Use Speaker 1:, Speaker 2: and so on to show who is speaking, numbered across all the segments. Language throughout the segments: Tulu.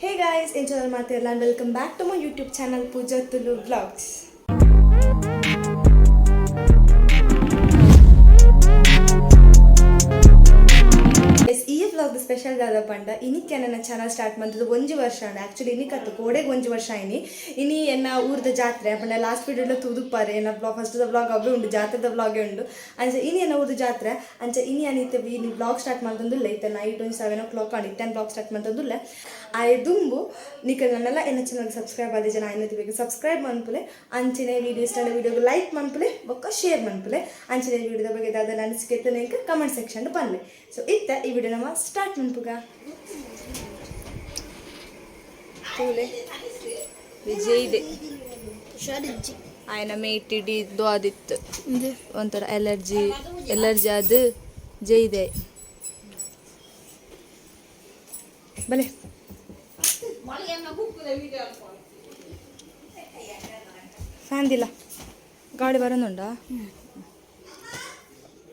Speaker 1: Hey guys, enjoy ಮಾತಿರಲ್ಲ and welcome back to my YouTube channel Pooja Tulu vlogs. Yes, ಈ ವ್ಲಾಗ್ ಸ್ಪೆಷಲ್ ದಾದ ಪಂಡ ಇನಿಕ್ಕೆ ನನ್ನ ಚಾನಲ್ ಸ್ಟಾರ್ಟ್ ಬಂದದ್ದು ಒಂಜಿ ವರ್ಷ ಅಂಡ. ಆ್ಯಕ್ಚುಲಿ ಇನಿಕತ್ತು ಕೋಡೆಗೆ ಒಂಜಿ ವರ್ಷ ಇನಿ ಇನಿ ಎನ್ನ ಊರ್ದ ಜಾತ್ರೆ ಪಂಡ ಲಾಸ್ಟ್ ಪೀರಿಯಡ್ ತೂದುಪ್ಪಾರೆ ಎನ್ನ ಬ್ಲಾಗ್ ಫಸ್ಟ್ ಬ್ಲಾಗ್ ಅವೇ ಉಂಡು, ಜಾತ್ರೆದ ಬ್ಲಾಗೇ ಉಂಡು. ಅಂಚ ಇನಿ ಎನ್ನ ಊರ್ದ ಜಾತ್ರೆ. ಅಂಚ ಇನಿ ಅನಿತ್ತೆ ಇನಿ ಬ್ಲಾಗ್ ಸ್ಟಾರ್ಟ್ ಮಾಡ್ತಂದುಲ್ಲ. ಇತ್ತೆ ನೈಟ್ ಒಂದು 7 ಓ ಕ್ಲಾಕ್ ಆಂಡ್ ಇತ್ತೆ ಬ್ಲಾಗ್ ಸ್ಟಾರ್ಟ್ ಮಾಡ್ತಂದುಲ್ಲ. ಆಯ್ ದುಂಬು ನಿಕಲ್ ನನ್ನೆಲ್ಲ ಎನ್ನ ಚಾನಲ್ ಸಬ್ಸ್ಕ್ರೈಬ್ ಆದ ಜನ ಆಯ್ನತಿ ಬೇಕು ಸಬ್ಸ್ಕ್ರೈಬ್ ಮನ್ಪುಲೆ. ಅಂಚನೆ ವೀಡಿಯೋ ಇಷ್ಟ ವೀಡಿಯೋಗೆ ಲೈಕ್ ಮನ್ಪುಲೆ, ಬೊಕ್ಕ ಶೇರ್ ಮನ್ಪುಲೆ. ಅಂಚನೆ ವಿಡಿಯೋದ ಬಗ್ಗೆ ದಾದ ಅನಿಸಿಕೆ ಇತ್ತೆ ಕಮೆಂಟ್ ಸೆಕ್ಷನ್ ಪನ್ಲೆ. ಸೊ ಇತ್ತ ಈ ವಿಡಿಯೋ ನಮ್ಮ ಸ್ಟಾರ್ಟ್ ಮನ್ಪುಗ. ತೂಲೆ ವಿಜಯ್ ಇದೆ. ಆಯನ ಮೇಟಿಡಿ ಇದು ಆದಿತ್ತು ಒಂಥರ ಎಲರ್ಜಿ ಎಲರ್ಜಿ ಅದು ಜೈದೆ ಬಲೆ. ಫ್ಯಾನ್ದಿಲ್ಲ ಗಾಡಿ ಬರೋದುಂಡಾ?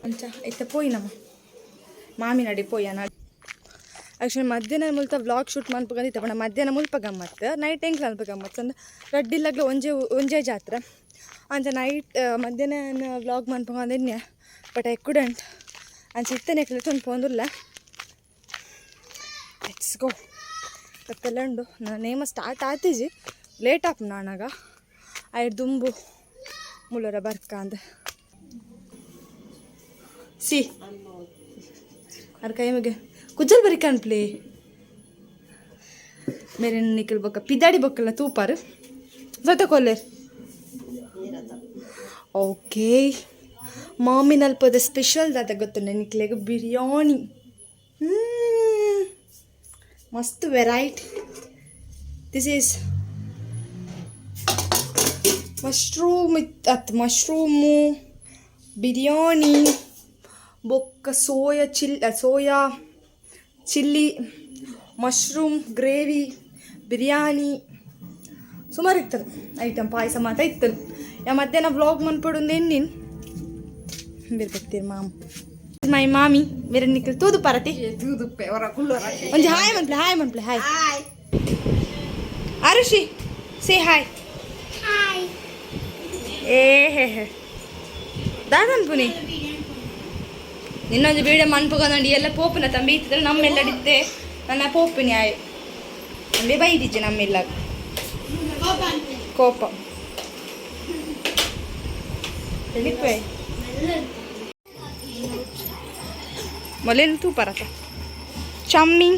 Speaker 1: ಅಂಚ ಇತ್ತ ಪೋಯಿ ನಮ್ಮ ಮಾಮಿ ನಡಿ ಪೋಯ. ಆ್ಯಕ್ಚುಲಿ ಮಧ್ಯಾಹ್ನ ಮುಲ್ಪ ವ್ಲಾಗ್ ಶೂಟ್ ಮನ್ಪುಗಂದಿತ್ತ, ಪಂಡ ಮಧ್ಯಾಹ್ನ ಮುಲ್ಪ ಗಮ್ಮತ್ತು, ನೈಟ್ ಎಂಕ್ಲ ಅಲ್ಪ ಗಮ್ಮತ್ತು ಅಂದ್ ರಡ್ಡಿಲ್ಲಗ್ಲ ಒಂಜೆ ಒಂಜೇ ಜಾತ್ರೆ. ಅಂಚ ನೈಟ್ ಮಧ್ಯಾಹ್ನ ವ್ಲಾಗ್ ಮನ್ಪುಗಂದಿನ್ಯ, ಬಟ್ I couldn't. ಅಂಚ ಇತ್ತನೆ ಪೋಂದುಲ್ಲ. Let's go. ಕತ್ತೆಲ್ಲ ಉಂಡು. ನನ್ನ ನೇಮ ಸ್ಟಾರ್ಟ್ ಆತಿಜಿ, ಲೇಟ್ ಆಪ್ ನಾನಾಗ ಐಡ್ ದುಂಬು ಮುಲ್ಲರ ಬರ್ಕ ಅಂದ್ ಸಿ ಅರ್ ಕೈ ಮಗೆ ಕುಜ್ಜಲ್ ಬರಿ ಕಾಣ್ಪ್ಲಿ ಮೇರೆ ನಿಕಲ್ ಬೊಕ್ಕ ಪಿದಾಡಿ ಬೊಕ್ಕಲ್ಲ ತೂಪಾರು ಜೊತೆ ಕೊಲ್ಲೇರ್. ಓಕೆ, ಮಾಮಿನಲ್ಪದ ಸ್ಪೆಷಲ್ ದಾದ ಗೊತ್ತುಂಡೆ ನಿಕ್ಲೆಗ್? ಬಿರಿಯಾನಿ. ಮಸ್ತ್ ವೆರೈಟಿ. This is mushroom ಅತ್ ಮಶ್ರೂಮು ಬಿರಿಯಾನಿ, ಬೊಕ್ಕ soya chilli, mushroom gravy, biryani ಸುಮಾರು ಇತ್ತು ಐಟಮ್, ಪಾಯಸ ಮಾತ ಇತ್ತು. ಯಾ ಮಧ್ಯಾಹ್ನ ವ್ಲಾಗ್ ಮನ್ಪೊಡು ಎನ್ನಿನ್ ಬೇರೆ ಬರ್ತೀರಿ. ಮಾಮ್ ಮೈ ಮಾಮಿ ಬೇರೆ ನಿಕ್ಕಲ್ ತೂದು ಪರತಿ. ಒಂಜಿ ಹಾಯ್ ಮನ್ಪ್ಲೆ, ಹಾಯ್ ಮನ್ಪ್ಲೆ, ಹಾಯ್. Arushi, say hi. ಏ ಹೇ ಹೇ ದಾದನ್ ಪುನಿ ಇನ್ನೊಂದು ಬೀಡ ಮನ್ಪುಗಂದು ಎಲ್ಲ ಪೋಪುನ ತಂಬಿ ಇತ್ತಿದ್ರೆ ನಮ್ಮೆಲ್ಲಡಿತ್ತೆ ನನ್ನ ಪೋಪಿನಿ ಆಯ್ ಅಂಬೆ ಬೈದಿಜ್ಜೆ ನಮ್ಮೆಲ್ಲ ಕೋಪ ಎಲ್ಲಿಪ್ಪೆ ಮೊಲೇನು ತೂಪರತ ಚಮ್ಮಿ.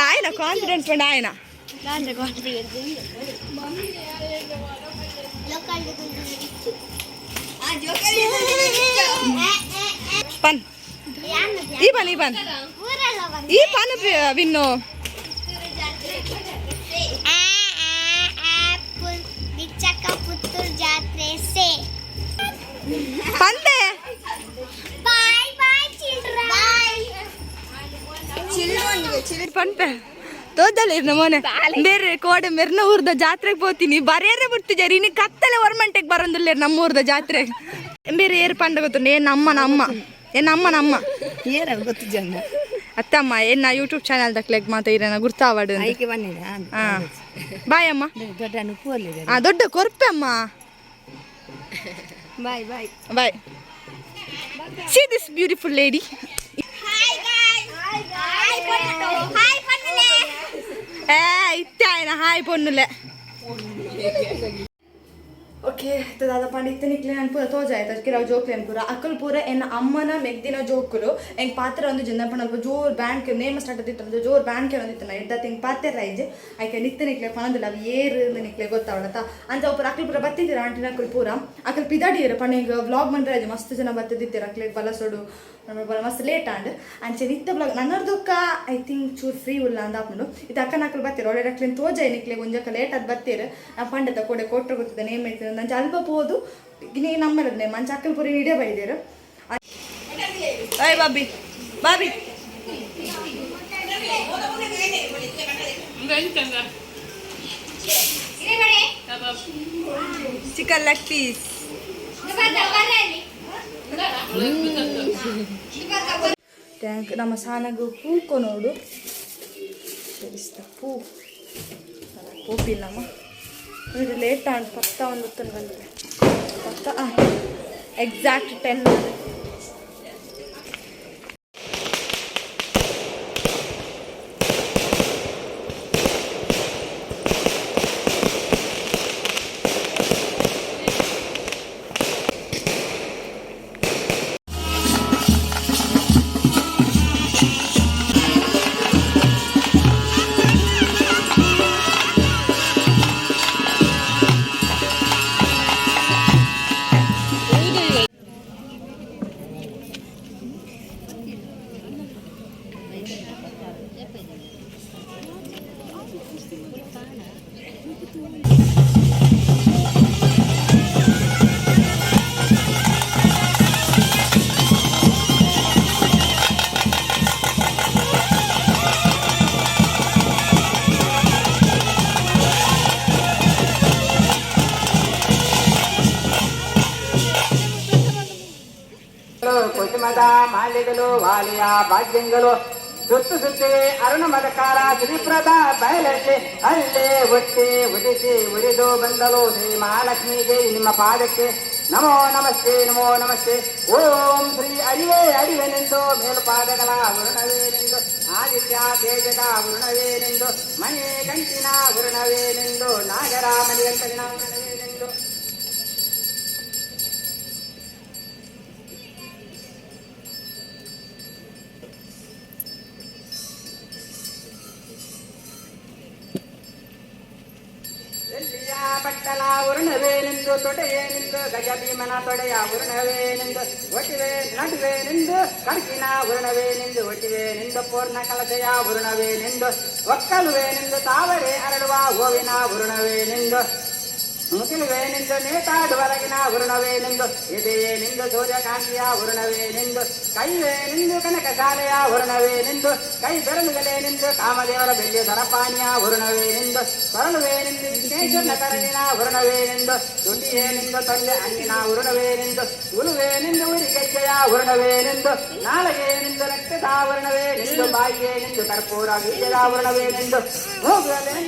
Speaker 1: ఆయన ಕಾನ್ಫಿಡೆನ್ಸ್ ಪಂಡ ఆయన. ಪನ್ ಈ ಪನ್ ಈ ಪನ್ ಈ ಪನ್ ವಿನ್ನು.
Speaker 2: ಜಾತ್ರೆ ಸೇ.
Speaker 1: ಪಂದೆ.
Speaker 2: Bye bye children bye.
Speaker 1: ಪನ್ಪೆ ತೋದಲ್ಲ ಇರ್ನ ಮೋನೆ ಬೇರೆ ಕೋಡೆ ಮೆರ್ನ ಊರ್ದ ಜಾತ್ರೆಗೆ ಪೋತೀನಿ ಬರ್ಯಾರೆ ಬಿಡ್ತಿದ್ದಾರೆ. ಇನ್ನು ಕತ್ತಲೆ ಒರ್ಮಂಟೆಗೆ ಬರೋದಿಲ್ಲ ನಮ್ಮ ಊರ್ದ ಜಾತ್ರೆ. ಬೇರೆ ಏರ್ ಪಂಡ ಗೊತ್ತುಂಡು? ಏ ನಮ್ಮ ನಮ್ಮ ಏ ನಮ್ಮ ನಮ್ಮ
Speaker 3: ಏರ ಗೊತ್ತು ಜನ.
Speaker 1: ಅತ್ತಮ್ಮ ಏನ ಯೂಟ್ಯೂಬ್ ಚಾನಲ್ ದಕ್ಲೆಗ್ ಮಾತ ಇರೇನ ಗುರ್ತಾವಡು.
Speaker 3: ಐಕೆ ಬನ್ನಿಡ.
Speaker 1: ಹಾ, ಬಾಯ್ ಅಮ್ಮ.
Speaker 3: ದೊಡ್ಡ ಅನುಕೂಲ.
Speaker 1: ಹಾ, ದೊಡ್ಡ ಕೊರ್ಪೆ ಅಮ್ಮ.
Speaker 3: Bye bye.
Speaker 1: Bye. See this beautiful lady.
Speaker 2: Hi guys, hi hi ಪನ್ನುಲೆ.
Speaker 1: ಏ ಇತ್ತೆ ಆಯ್ನ ಹಾಯ್ ಪೊನ್ನುಲೆ. ಓಕೆ, ದಾದ ಪಂಡ ಇತ್ತೆ ನಿಕ್ಲೆ ನನ್ ಪೂರ ತೋಜಾಯ್ತು. ಕೆಲವು ಜೋಕ್ಲೆನ್ ಪೂರ ಅಕಲ್ ಪೂರ ಎನ್ನ ಅಮ್ಮನ ಮೆಗ್ದಿನ ಜೋಕುಲು. ಎಂಕ್ ಪಾತ್ರ ಒಂದು ಜನ ಪಂಡ ಅಲ್ಪ ಜೋರ್ ಬ್ಯಾಂಡ್ ನೇಮ ಸ್ಟಾರ್ಟ್ ಆದಿತ್ತು, ಜೋರ್ ಬ್ಯಾಂಡ್ ಕೇಳೊಂದಿತ್ತು. ನಾ ಎಡ್ಡಾತ್ ಎಂಕ್ ಪಾತೆರ ಇಜ್ಜೆ. ಐಕೆ ನಿತ್ತೆ ನಿಕ್ಲೆ ಪನೊಂದಿಲ್ಲ. ಅವು ಏರು ನಿಕ್ಲೆ ಗೊತ್ತಾವಡತ ಅಂತ ಒಬ್ಬರು ಅಕಲ್ ಪೂರ ಬತ್ತಿದ್ದೀರ. ಆಂಟಿನ ಅಕಲ್ ಪೂರ ಅಕಲ್ ಪಿದಾಡಿಯರು ಪಂಡ ಈಗ ವ್ಲಾಗ್ ಮಂಡ್ರೆ ಮಸ್ತ್ ಜನ ಬತ್ತಿದ್ದಿತ್ತೀರ. ಅಕ್ಲೆಗ್ ಬಲಸೋಡು ನಮ್ಮ ಮಸ್ತ್ ಲೇಟ್ ಆಂಡ್. ಅಂಚೆ ನಿತ್ತ ಬ್ಲಾಗ್ ನನ್ನರ್ದೊಕ್ಕ I think ಚೂರು ಫ್ರೀ ಉಲ್ಲ ಅಂದ ಆಪುಂಡು. ಇತ್ತೆ ಅಕ್ಕನ ಅಕ್ಕಲು ಬತ್ತೀರ ಒಳ್ಳೆ ಅಕ್ಲೆನ್ ತೋಜಾಯ್ ನಿಕ್ಲೆ. ಒಂಜಕ್ಕ ಲೇಟ್ ಆದ್ ಬತ್ತೀರ. ನಾ ಪಂಡತ ಕೋಡೆ ಕೊಟ್ರೆ ಗೊತ್ತಿದೆ ನೇಮ್ ಐತೆ. ಅಂಚೆ ಅಲ್ಪ ಪೋದು ನೀ ನಮ್ಮೆಲ್ಲ ನೇಮ್ ಅಂಚೆ ಅಕ್ಕಲ್ ಪೂರ ಇಡೇ ಬೈದೇರು. ಬಾಯ್ ಬಾಬಿ ಬಾಬಿ. Chicken leg piece. Thank ನಮ್ಮ ಸಾನಗು ಪೂ ಕೊನೋಡು ಸರಿಸ್ತ ಪೂ ಪೋಪಿಲ್ಲಮ್ಮ ಇದು ಲೇಟ್ ಆಂಡ್ ಪತ್ತ ಒಂದು ಹೊತ್ತನ್ನು ಬಂದಿದೆ ಪತ್ತ ಎಕ್ಸಾಕ್ಟ್ 10.
Speaker 4: ಕುಸುಮದ ಮಾಲೆಗಳು ವಾಲಿಯ ಭಾಗ್ಯಗಳು ಸುತ್ತು ಸುತ್ತಿ ಅರುಣ ಮದಕಾರ ಶ್ರೀಪ್ರದ ಬಯಲಲ್ಲಿ ಅಲ್ಲೇ ಹುಟ್ಟಿ ಉದಿಸಿ ಉರಿದು ಬಂದಳು ಶ್ರೀ ಮಹಾಲಕ್ಷ್ಮೀ ದೇವಿ. ನಿಮ್ಮ ಪಾದಕ್ಕೆ ನಮೋ ನಮಸ್ತೆ, ನಮೋ ನಮಸ್ತೆ. ಓಂ ಶ್ರೀ ಅರಿವೇ ಅರಿವೆನೆಂದು, ಮೇಲುಪಾದಗಳ ವರುಣವೇನೆಂದು, ಆದಿತ್ಯ ತೇಜದ ವರುಣವೇನೆಂದು, ಮಣಿ ಗಂಟಿನ ವರುಣವೇನೆಂದು, ನಾಗರ ಮಣಿಗಂಟಲಿನ ವರುಣವೇನೆಂದು. ಎಲ್ಲಿಯ ಬಟ್ಟಲ ಉರುಣವೇನೆಂದು, ತೊಡೆಯೇನೆಂದು, ಗಜ ಭೀಮನ ತೊಡೆಯ ಉರುಣವೇನೆಂದು, ಒಟಿವೆ ನಡುವೆನೆಂದು, ಕರ್ಕಿನ ಉರುಣವೇನೆಂದು, ಒಟಿವೇನೆಂದು, ಪೂರ್ಣ ಕಲಸೆಯ ಉರುಣವೇನೆಂದು, ಒಕ್ಕಲುವೇನೆಂದು, ತಾವರೆ ಅರಳುವ ಹೂವಿನ ಉರುಣವೇನೆಂದು, ಮುಗಿಲುವೇನೆಂದು, ನೇತಾಡುವರಗಿನ ಉರುಣವೇನೆಂದು, ಎದೆಯೇನೆಂದು, ಸೂರ್ಯಕಾಂತಿಯ ಉರುಣವೇನೆಂದು, ಕೈವೇನೆಂದು, ಕನಕಶಾಲೆಯ ಉರುಣವೇನೆಂದು, ಕೈ ಬೆರಳುಗಳೇನೆಂದು, ಕಾಮದೇವರ ಬೆಳ್ಳಿಯ ಸರಪಾಣಿಯ ಉರುಣವೇನೆಂದು, ಕೊರಳುವೇನೆಂದು, ವಿಘ್ನೇಶ್ವರನ ಕರಳಿನ ಉರುಣವೇನೆಂದು, ತುಟಿಯೇನೆಂದು, ತೊಲ್ಲೆ ಹಣ್ಣಿನ ಉರುಣವೇನೆಂದು, ಉಲುವೇನೆಂದು, ಉರಿಗೆಜ್ಜೆಯ ಉರುಣವೇನೆಂದು, ನಾಲಗೆಯೇನೆಂದು, ರಕ್ತದ ಉರುಣವೇನೆಂದು, ಬಾಯಿಯೇನೆಂದು, ಕರ್ಪೂರ ಬೀಜದ ಉರುಣವೇನೆಂದು, ಮೂಗುಗಳೇ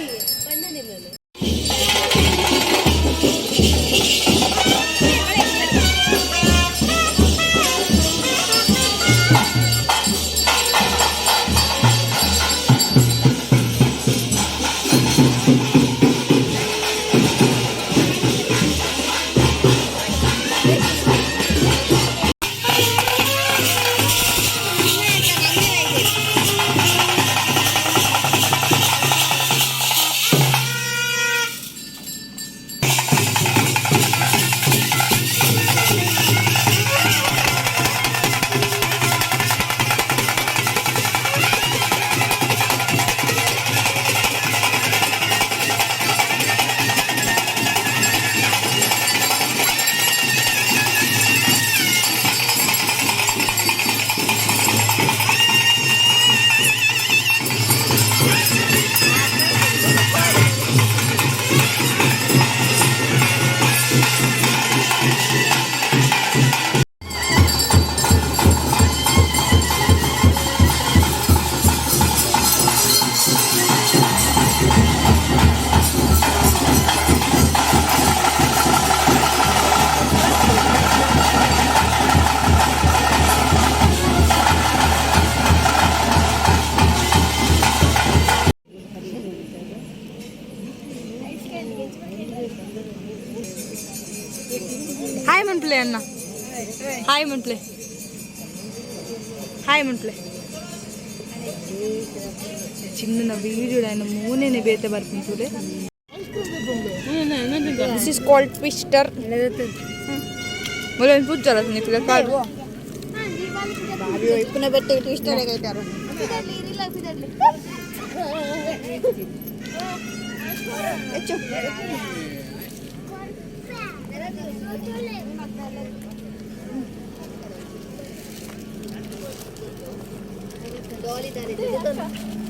Speaker 1: ಹಾಯ್ ಮನ್ಪ್ಲೆ ಅಣ್ಣ, ಹಾಯ್ ಮನ್ಪ್ಲೆ, ಹಾಯ್ ಮನ್ಪ್ಲೆ. ಚಿನ್ನ ವೀಡಿಯೋ ఆయన ಮೂನೇನೆ ಬೇತೆ ಬರ್ಪುಂಟುಲೆ. This is called twister. ಮೊದಲು ಪೂಜಾರ ನಿಕ್ಲೆ ಕಾಲ್.
Speaker 3: ಇಪ್ಪನ ಬೆಟ್ಟ ಟ್ವಿಸ್ಟರ್ ಐತಾರ.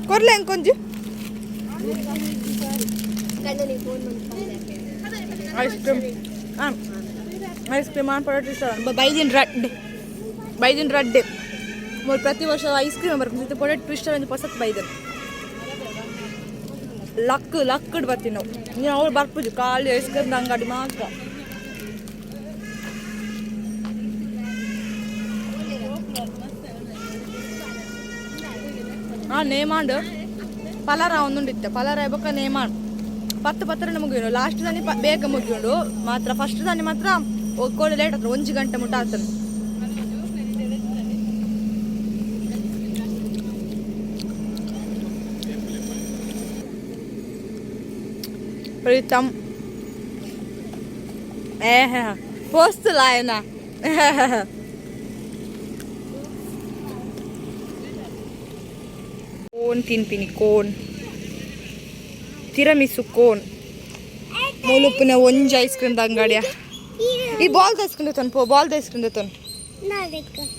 Speaker 1: ಕೊರ್ಲೆ ಅಂಕೊಂಜಿ ಐಸ್ ಕ್ರೀಮ್. ಐಸ್ ಕ್ರೀಮ್ ಆನ್ ಪಡ ಟ್ವಿಸ್ಟರ್ ಬೈದಿನ ರಡ್ಡ್. ಬೈದಿನ ರಡ್ಡೆ ಮೂರು ಪ್ರತಿ ವರ್ಷ ಐಸ್ ಕ್ರೀಮ್ ಬರ್ಕೊಂಡು ಪೊಟೆಟ್ ಟ್ವಿಸ್ಟರ್ ಒಂದು ಪೊಸತ್ ಬೈದನ್ ಲಕ್ ಲಕ್ಕಡ್ ಬರ್ತೀವಿ ನಾವು. ನೀನು ಅವ್ರು ಬರ್ಪುಜು ಖಾಲಿ ಐಸ್ ಕ್ರೀಮ್ ಅಂಗಡಿ ಮಾತ್ರ. ಆ ನೇಮಾಂಡ್ ಪಲಾರ ಒಂದುಂಡಿತ್ತೆ, ಪಲಾರ ಬೊಕ್ಕ ನೇಮಾಂಡ್ ಪತ್ತು ಪತ್ತರ ಮುಗಿಯೋಣ. ಲಾಸ್ಟ್ ದಾನಿ ಬೇಗ ಮುಗಿಯೋಡು ಮಾತ್ರ, ಫಸ್ಟ್ ದಾನಿ ಮಾತ್ರ ಕೋಳಿ ಲೇಟ್ ಹತ್ರ 1 ಗಂಟೆ ಮುಟ್ಟ ಆಗ್ತದೆ. ಪ್ರೀತಮ್ ಏ ಪೋಸ್ತು ಲಾಯನ. ಕೋನ್ ತಿನ್ಪಿನಿ, ಕೋನ್, ತಿರಮಿಸು ಕೋನ್. ಮೂಲುಪ್ಪುನ ಒಂಜಿ ಐಸ್ ಕ್ರೀಮ್ ಅಂಗಡಿಯ ಈ ಬಾಲ್ ಐಸ್ ಕ್ರೀಮ್ ತನ್ ಪೋ, ಬಾಲ್ ಐಸ್ ಕ್ರೀಮ್ ತನ್.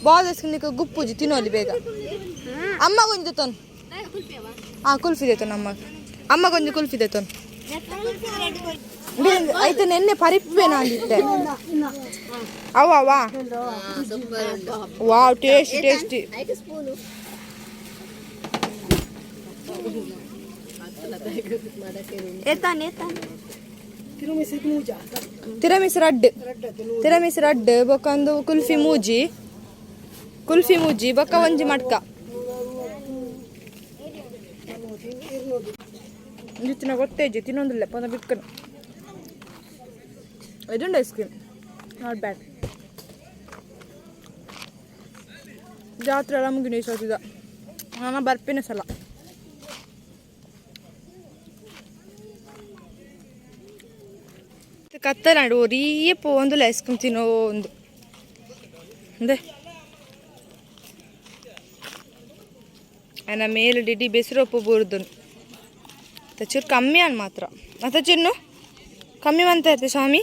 Speaker 1: ಬಾಲ್ ಐಸ್ ಕ್ರೀಮ್ ಗುಪ್ಪುಜಿ ತಿನ್ನೋಲಿ ಬೇಗ. ಅಮ್ಮ ಒಂಜಿ ತನ್, ಆ ಕುಲ್ಫಿ ದೇತನ್ ಅಮ್ಮ, ಅಮ್ಮಗೊಂಜಿ ಕುಲ್ಫಿ ದೇತನ್. ಆಯ್ತು, ನೆನ್ನೆ ಪರಿಪ್ಪೇನ ಅಂದಿತ್ತೆ ಅವ ಅವ. Wow, tasty tasty. ತಿರಮಿಸ್ ರಡ್ಡ್, ತಿರಮಿಸ್ ರಡ್ಡ್ ಬೊಕ್ಕ ಒಂದು ಕುಲ್ಫಿ ಮೂಜಿ, ಕುಲ್ಫಿ ಮೂಜಿ ಬೊಕ್ಕ ಒಂಜಿ ಮಟ್ಕ. ತಿನ್ನ ಗೊತ್ತೇಜಿ ತಿನ್ನೊಂದಿಲ್ಲ ಪಂದ ಬಿಕ್ಕನು. ಇದುಂಡು ಐಸ್ ಕ್ರೀಮ್, not bad. ಜಾತ್ರೆ ಎಲ್ಲ ಮುಗಿನ ಸತಿದ ನಾನು ಬರ್ಪಿನ ಸಲ. ಕತ್ತಲಾಂಡು ಒರಿಯೇ ಪೋಂದುಲ್ಲ ಐಸ್ ಕ್ರೀಮ್ ತಿನ್ನೋ ಒಂದು ಅಂದೆ. ಆಯ್ನ ಮೇಲೆ ಡಿಡಿ ಬೆಸರೊಪ್ಪು ಬೂರ್ದುನು ಚೂರು ಕಮ್ಮಿ ಅನ್ ಮಾತ್ರ. ಅತ್ತ ಚಿನ್ನು, ಕಮ್ಮಿ ಮಂತ ಇರ್ತೆ ಸ್ವಾಮಿ.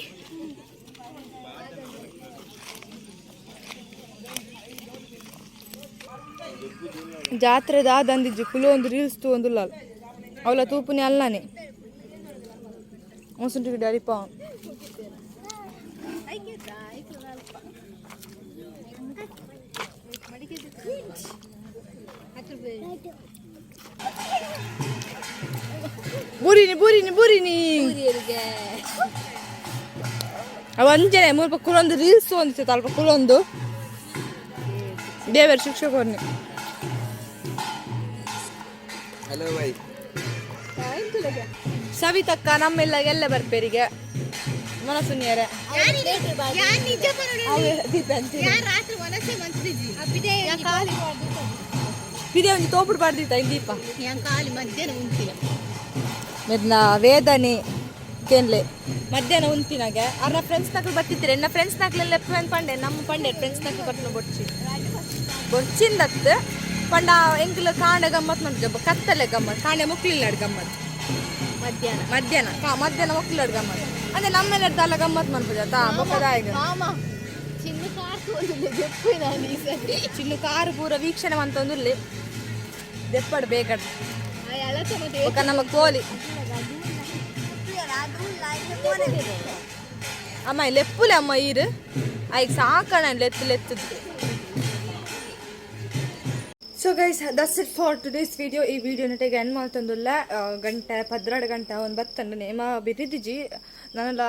Speaker 1: ಜಾತ್ರೆ ದಾದಂದಿಜ್ಜು ಕುಲು ಒಂದು ರೀಲ್ಸ್ ತೂ ಒಂದು ಅವಳ ತೂಪುನಿ ಅಲ್ಲಾನೆ ಮೋಸಂಟಿಗೆ ಡರಿಪ. ಬುರಿನಿ ಬುರಿನಿ ಬುರಿನಿ ಅವ ಅಂಜನೆ ಮೂರು ಕುಲೊಂದು ರೀಲ್ಸ್ ಒಂದು ಅಲ್ಪ ಕುಲೊಂದು ದೇವರ ಶಿಕ್ಷಕರನ್ನೇ.
Speaker 4: ಹಲೋ ಬೈ.
Speaker 1: ಸವಿತಕ್ಕ ನಮ್ಮೆಲ್ಲ ಎಲ್ಲ ಬರ್ಪೇರಿಗೆ ಮನಸ್ಸುನಿಯರೆ. ಪಿದೆ ಒಂಜಿ ತೋಪುಡು ಬಾರ್ದಿತ್ತ ದೀಪ ಮೆರ್ನ ವೇದನೆ ಕೇನ್ಲೆ. ಮಧ್ಯಾಹ್ನ ಉಂತಿನಾಗೆ ಅರ್ನ ಫ್ರೆಂಡ್ಸ್ ನಕ್ಲು ಬರ್ತಿತ್ತಾರೆ. ಎನ್ನ ಫ್ರೆಂಡ್ಸ್ ನಕ್ಲೆಲ್ಲ ಪಂಡೆ ನಮ್ಮ ಪಂಡೆ ಫ್ರೆಂಡ್ಸ್ ನಕ್ಲು ಬರ್ತಿನ ಬೊಡ್ಚಿ ಬೊಡ್ಚಿಂದತ್ತು ಪಂಡ. ಎಂಕ್ಲ ಕಾಂಡೆ ಗಮ್ಮತ್ ಮಂತ್, ಕತ್ತಲೆ ಗಮ್ಮತ್, ಕಾಂಡೆ ಮುಕ್ಲಿಲ್ಲ ಗಮ್ಮತ್.
Speaker 3: ಮಧ್ಯಾಹ್ನ.
Speaker 1: ಮಧ್ಯಾಹ್ನ ಕಾ ಮಧ್ಯಾಹ್ನ ಮೊಕ್ಲಿಲ್ಲ ಗಮ್ಮತ್ ಅಂದ್ರೆ ನಮ್ಮೆಲ್ಲ ಗಮ್ಮತ್ ಮನ್ಪುಜಾತ ಬೊಕ್ಕದಾಯಿಗ.
Speaker 3: ಚಿನ್ನ ಕಾರ್ ನಾನು ಈ ಸರಿ.
Speaker 1: ಚಿನ್ನು ಕಾರು ಪೂರ ವೀಕ್ಷಣೆ ಮಂತೊಂದುಲ್ಲೆ ದೆಪ್ಪಡು ಬೇಕಡ್. ಬೊಕ್ಕ ನಮ್ಮ ಕೋಲಿ ಅಮ್ಮ ಲೆಪ್ಪುಲೆ ಅಮ್ಮ ಈರು ಐಕ್ ಸಾಕಣ ಲೆತ್ತು ಲೆತ್ತದು. So guys, that's it for today's video. ಈ ವಿಡಿಯೋ ನೆಟ್ಟಿಗೆ ಎಂಡ್ ಮಾಡ್ತಂದುಲ್ಲ. ಗಂಟೆ 12 ಗಂಟೆ ಒಂದು ಬತ್ತಂಡು ನೇಮ ಬಿರಿದಿಜಿ ನಾನೆಲ್ಲ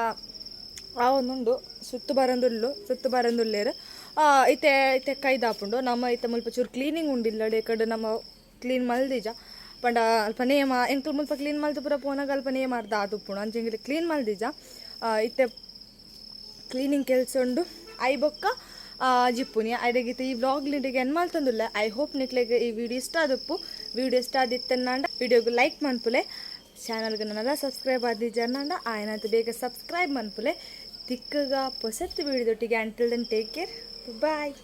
Speaker 1: ಆ ಒಂದುಂಡು ಸುತ್ತು ಬರಂದುಲ್ಲು ಸುತ್ತು ಬರಂದುಲ್ಲೇರು. ಇತ್ತೆ ಇತ್ತೆ ಕೈದಾಪುಂಡು ನಮ್ಮ. ಇತ್ತೆ ಮುಲ್ಪ ಚೂರು ಕ್ಲೀನಿಂಗ್ ಉಂಡಿಲ್ಲ ಕಡೆ ನಮ್ಮ ಕ್ಲೀನ್ ಮಲ್ದಿಜ ಪಂಡ ಅಲ್ಪ ನೇಮ ಎಂಕ್ಲು ಮುಲ್ಪ ಕ್ಲೀನ್ ಮಲ್ತು ಪೂರ ಪೋನಾಗ ಅಲ್ಪ ನೇಮ ಅರ್ಧ ಆದುಪ್ಪುಂಡು. ಅಂಚೆಂಗಿಲೆ ಕ್ಲೀನ್ ಮಲ್ದಿಜ. ಇತ್ತೆ ಕ್ಲೀನಿಂಗ್ ಕೆಲಸ ಉಂಡು. I ಬೊಕ್ಕ ಜಿಪ್ಪುನಿ ಐಡೆಗಿತ್ತ ಈ ವ್ಲಾಗ್ ನಿಟಿಗೆ ಎನ್ ಮಲ್ತೊಂದುಲ್ಲ. I hope ನಿಕ್ಲೆಗ್ ಈ ವಿಡಿಯೋ ಇಷ್ಟ ಆದಪ್ಪು. ವಿಡಿಯೋ ಇಷ್ಟ ಆದಿತ್ತನ್ನಾಂಡ ವಿಡಿಯೋಗೆ ಲೈಕ್ ಮನ್ಪುಲೆ. ಚಾನಲ್ಗೆ ನನ್ನೆಲ್ಲ ಸಬ್ಸ್ಕ್ರೈಬ್ ಆದಿಜ್ಜಾರ್ನಾಂಡ ಆಯನಂತ ಬೇಗ subscribe ಮನ್ಪುಲೆ. ತಿಕ್ಕಗ ಪೊಸತ್ತು ವಿಡಿಯೋದೊಟ್ಟಿಗೆ. Until then, take care, bye.